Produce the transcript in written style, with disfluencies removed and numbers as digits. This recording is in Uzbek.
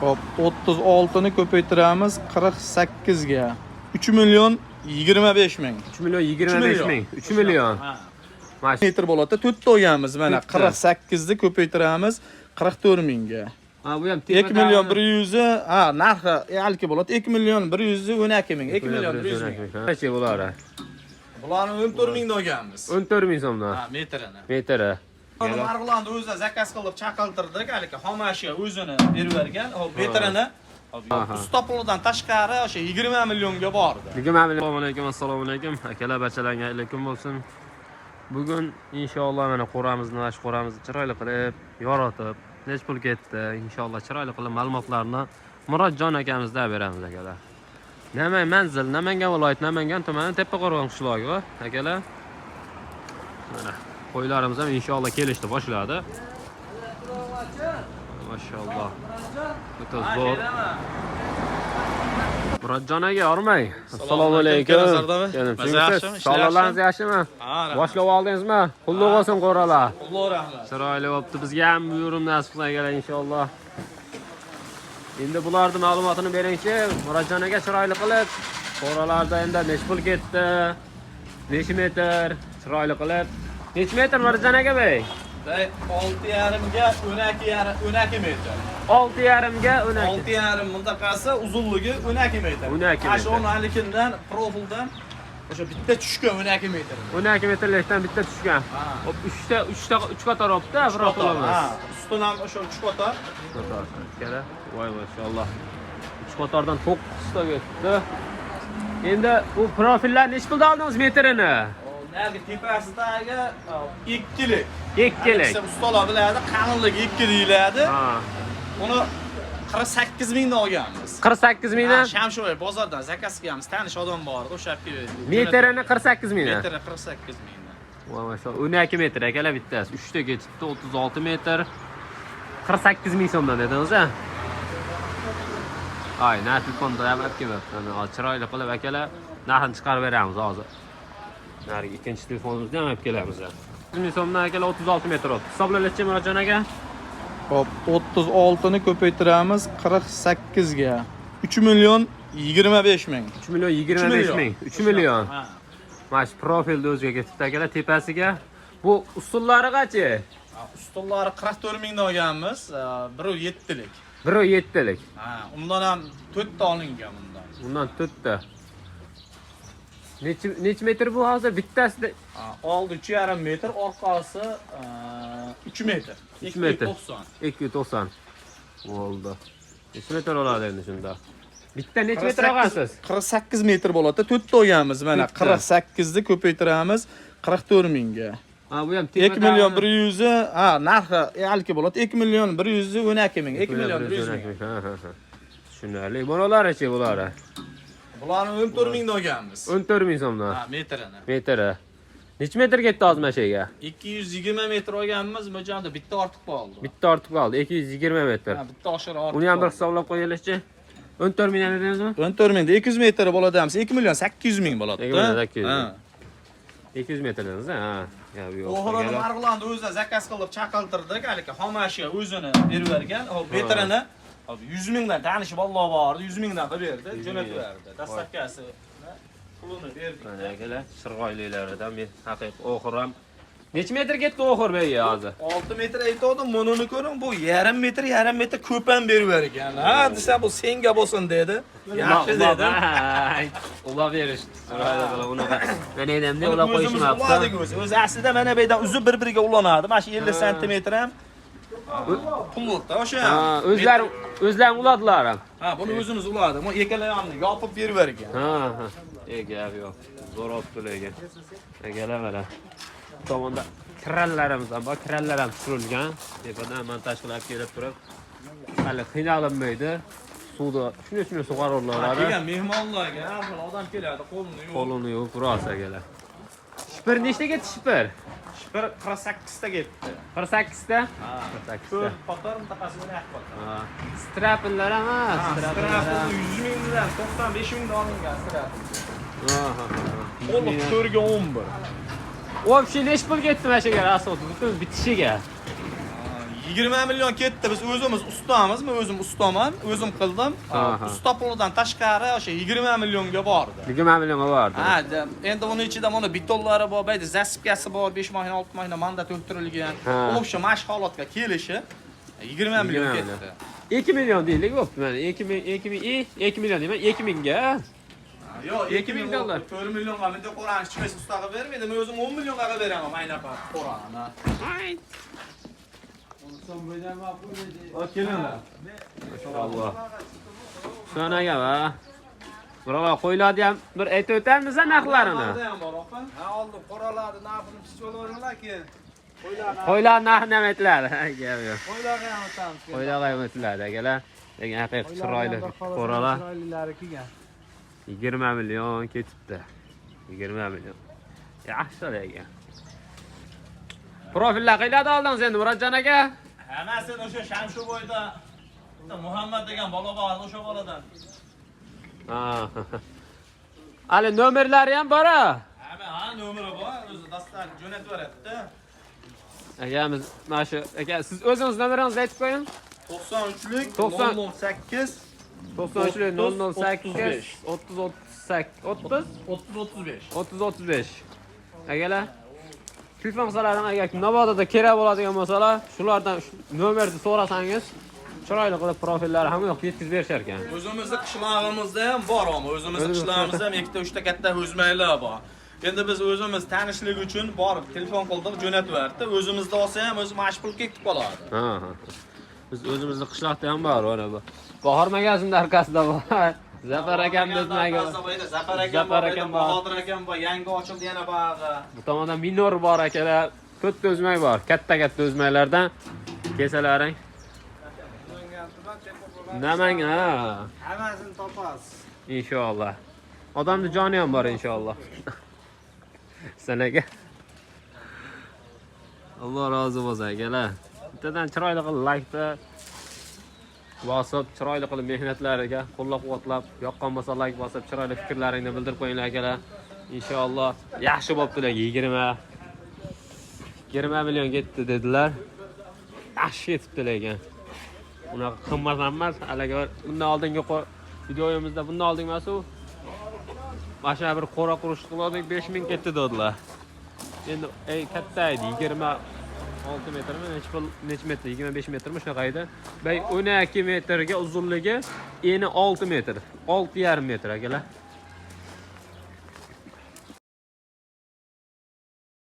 Hop, 36 ni ko'paytiramiz 48 ga. 3 million 25 ming. 3 million 25 ming. 3 million. Ha. Mana shu. Metr bo'ladi. To'rtta olganmiz mana To'rtta. 48 ni ko'paytiramiz 44 mingga. Ha, bu ham 2 million 100, ha, narxi haliki bo'ladi. 2 million 112 ming. 2 million 100 ming. Necha bo'ladi? Bularni 14 mingda olganmiz. 14 ming so'mdan. Ha, metrini. Metri. Uni Marg'ilonni o'zidan zakaz qilib chaqiltirdik, haligi xomashyo o'zini berib yuborgan. Hop, metrini usta pulidan tashqari o'sha 20 millionga bordi. 20 million. Assalomu alaykum, assalomu alaykum. Akalar, barchalarga alaykum bo'lsin. Bugun inshaalloh mana qo'ramizni, mana shu qo'ramizni chiroyli qilib yoritib, nech pul ketdi, inshaalloh chiroyli qilib ma'lumotlarni Murodjon akamizdan beramiz akalar. Nima manzil, Namangan viloyati, Namangan tumani, Tepaqo'rg'on qishlog'i akalar. Mana qo'ylarimiz ham inshaalloh kelishni boshladi. Mashalloh. O'ta zo'r. Murodjon aka, hormang. Assalomu alaykum. Keling, Maza yaxshimi? Ishlar Sog'liqlaringiz yaxshimi? Ha, rahmat. Boshlab oldingizmi? Qulluq bo'lsin qo'ralar. Alloh rahmat. Chiroyli bo'pti. Bizga ham buyurim nasib qilsin akalar inshaalloh. Endi bularni ma'lumotini beringchi, Murodjon aka, chiroyli qilib. Qo'ralarda endi necha pul ketdi? Necha metr? Chiroyli qilib. Necha metr, Murodjon aka bey? Day 6,5 ga 12,5, 12 metr. 6,5 ga 12. 6,5 mintaqasi uzunligi 12 metr. 12 Ana shu metr. halikidan profildan o'sha bitta tushgan 12 metr. 12 metrlikdan bitta tushgan. Ha. Hop, 3 ta 3 ta 3 qator olibdi, profilimiz. Ha, ustun ham o'sha 3 qator. Qator. Ikkala. Voy, mashalloh. 3 qatordan 9 ta ketdi. Endi bu profillar necha puldan oldingiz metrini? Narigi tepasidagi ikkilik. Ikkilik. Ustalar biladi, qalinligi 2 deyiladi. Ha. Uni 48 mingdan olganmiz. 48 mingdan. Ha, Shamsho'y bozordan zakaz qilganmiz. Tanish odam bor edi, o'sha olib kelib. Metrini 48 mingdan. Metri 48 mingdan. Voy, mashalloh. 12 metr akalar bittasi. 3 ta ketibdi, 36 metr. 48 ming so'mdan dedingiz, a? Ay, na telefonda ham olib kelmabdi. Mana hozir chiroyli qilib akalar narxini chiqarib beramiz hozir. Narigi ikkinchi telefonimizni ham olib kelamiz. 100 ming so'mdan akalar 36 metr o'tdi. Hisoblaylikchi, Murodjon aka. Hop, 36 ni ko'paytiramiz 48 ga. 3 million 25 ming. 3 million 25 ming. 3 million. Ha. Mana shu profilni o'ziga ketibdi akalar tepasiga. Bu usullari qachi? Ustollari 44 mingdan olganmiz, 1.7lik. 1.7lik. Ha, undan ham 4 ta olingan bundan. Bundan 4 ta. Necha necha metr bu hozir bittasida? Ha, oldi 3,5 metr, orqasi 3 metr. 3 metr. 290. 290. Bo'ldi. Necha metr oladi endi shunda? Bitta necha metr olgansiz? 48 metr bo'ladi. 4 ta olganmiz mana To'rtta. 48 ni ko'paytiramiz 44 mingga. Ha, bu ham 2 million 100, ha, narxi haliki bo'ladi. 2 million 112 ming. 2 million 100 ming. Ha, ha, ha. Tushunarli. Bunalari-chi, bulari? Bularni 14 mingdan olganmiz. 14 ming so'mdan. Ha, metrini. Metri. Necha metr ketdi hozir mana shu yerga? 220 metr olganmiz, bu joyda bitta ortiq qoldi. Bitta ortib qoldi, 220 metr. Ha, bitta oshir ortiq. Uni ham bir hisoblab qo'yaylikchi. 14 ming dedingizmi? 14 mingda 200 metr bo'ladi ham, 2 million 800 ming bo'ladi. 2 million 800 ming. Ha. 200 metr dedingiz, ha? Gap yo'q. O'g'rini Marg'ilonni o'zidan zakaz qilib chaqiltirdik, haligi xomashyo o'zini berib yuborgan. Hop, metrini hop 100 mingdan tanish bolalar bor edi, 100 mingdan qilib berdi, 100 jo'natib ming. berdi. Dastavkasi pulini berdik. Mana akalar, shirg'oyliklaridan men haqiqiy o'xir ham. Necha metr ketdi o'xir bu yerga hozir? 6 metr aytgandim, bunini ko'ring, bu yarim metr, yarim metr ko'p ham berib yuborgan. Ha, desa bu senga bo'lsin dedi. Yaxshi dedim. Ulab berishdi. Chiroyli qilib unaqa. Mana endi Buni ulab o'zimiz qo'yishmabdi. uladik o'zi. O'zi aslida mana bu yerdan uzib bir-biriga ulanadi. Mana shu 50 santimetr ham pullikda o'sha. Ha, o'zlari o'zlari uladilar ham. Ha, buni o'zimiz uladik. Bu ikkalayamni yopib berib yuborgan. Ha, ha. E, gap yo'q. Zo'r olibdi lekin. Akalar mana. Bu tomonda krallarimiz ham bor. Krallar ham tushirilgan. Tepadan montaj qilib kelib turib, hali qiynalinmaydi. Suvda shuni sug'oraveradi. Kelgan mehmonlarga har xil odam keladi, qo'lini yuvib. Qo'lini yuvib rosa akalar. Shipir nechta ketdi shipir? Shipir 48 ta ketdi. 48 ta? Ha. 48 ta. To'rt qator mintaqasi 12 qator. Ha. Strapinlar ham, ha, strapinlar ham. 100 mingdan 95 mingdan olingan strapin. Ha, ha, ha. Qo'liq 4 ga 11. Вообще necha pul ketdi mana shu yerga rasxod butun bitishiga? 20 million ketdi. Biz o'zimiz ustamiz, men o'zim ustaman, o'zim qildim. Usta pulidan tashqari o'sha 20 millionga bordi. 20 millionga bordi. Ha, endi uni ichida mana betonlari bor, bayda zasipkasi bor, 5 mashina, 6 mashina manda to'ktirilgan. O'sha mash holatga kelishi 20 million ketdi. 2 million deylik bo'pti mana 2 ming 2 ming 2 million deyman 2 mingga. Yo'q, 2 ming dollar. 4 millionga menda qo'rani chiqmaysiz usta qilib bermaydi. Men o'zim 10 millionga qilib beraman mayna qo'rani. Kelinglar. Alloh. Husan aka va. Biroq qo'ylarni ham bir aytib o'tamiz narxlarini. Ham bor opa. Ha, oldim qo'ralarni narxini pichib olaveringlar keyin. Qo'ylarni Qo'ylar narxini ham aytiladi. Gap yo'q. Qo'ylarga ham o'tamiz. Qo'ylar ham aytiladi akalar. Lekin haqiqiy chiroyli qo'ralar. Chiroylilari kelgan. 20 million ketibdi. 20 million. Yaxshi lekin. Profillar qiladi oldingiz endi Murodjon aka. Hammasini o'sha Shamshuboyda bitta Muhammad degan bola bor, o'sha boladan. Ha. Hali nomerlari ham bor ha. Hamma ha nomeri bor, o'zi dastlab jo'natib yuboradi-da. Akamiz mana shu aka siz o'zingiz nomeringizni aytib qo'ying. 93lik 90 008 93 008 30 38 30 30 35. 30 35. Akalar telefon qilsalaring agar mabododa kerak bo'ladigan bo'lsalar, shulardan shu nomerni so'rasangiz, chiroyli qilib profillari hamma yoq yetkazib berishar ekan. O'zimizni qishlog'imizda ham bor ammo o'zimizni O'zimiz- qishlog'imizda ham ikkita uchta katta o'zmaylar bor. Endi biz o'zimiz tanishlik uchun borib telefon qildik, jo'natib yubordi. O'zimizda olsa ham o'zi mana shu pul ketib qoladi. Ha, ha. Biz o'zimizni qishloqda ham bor, mana bu. Bahor magazinning arkasida bor. Zafar akamni o'zmagi. Zafar akam Zafar bor, akam bor. Bahodir akam bor, yangi ochildi yana bag'i. Bu tomonda minor bor akalar. To'rtta o'zmak bor. Katta-katta o'zmaklardan kelsalaring. Namangan, ha. Hammasini topasiz. Inshaalloh. Odamni joni ham bor inshaalloh. Sanaga. Alloh rozi bo'lsin akalar. Bittadan chiroyli qilib laykni bosib, chiroyli qilib mehnatlariga qo'llab-quvvatlab, yoqqan bo'lsa layk bosib, chiroyli fikrlaringni bildirib qo'yinglar akalar. Inshaalloh yaxshi bo'ptilar 20 million ketdi dedilar. Yaxshi ketibdi lekin. Unaqa qimmat ham emas. Haligi bundan oldingi videoyimizda bundan oldingi emas u. Mana shu bir qo'ra qurish qildik, 5000 ketdi dedilar. Endi ey katta edi, 26 metrmi, necha pul, necha metr, 25 metrmi shunaqa edi. Bay 12 metrga uzunligi, eni 6 metr, 6,5 metr akalar.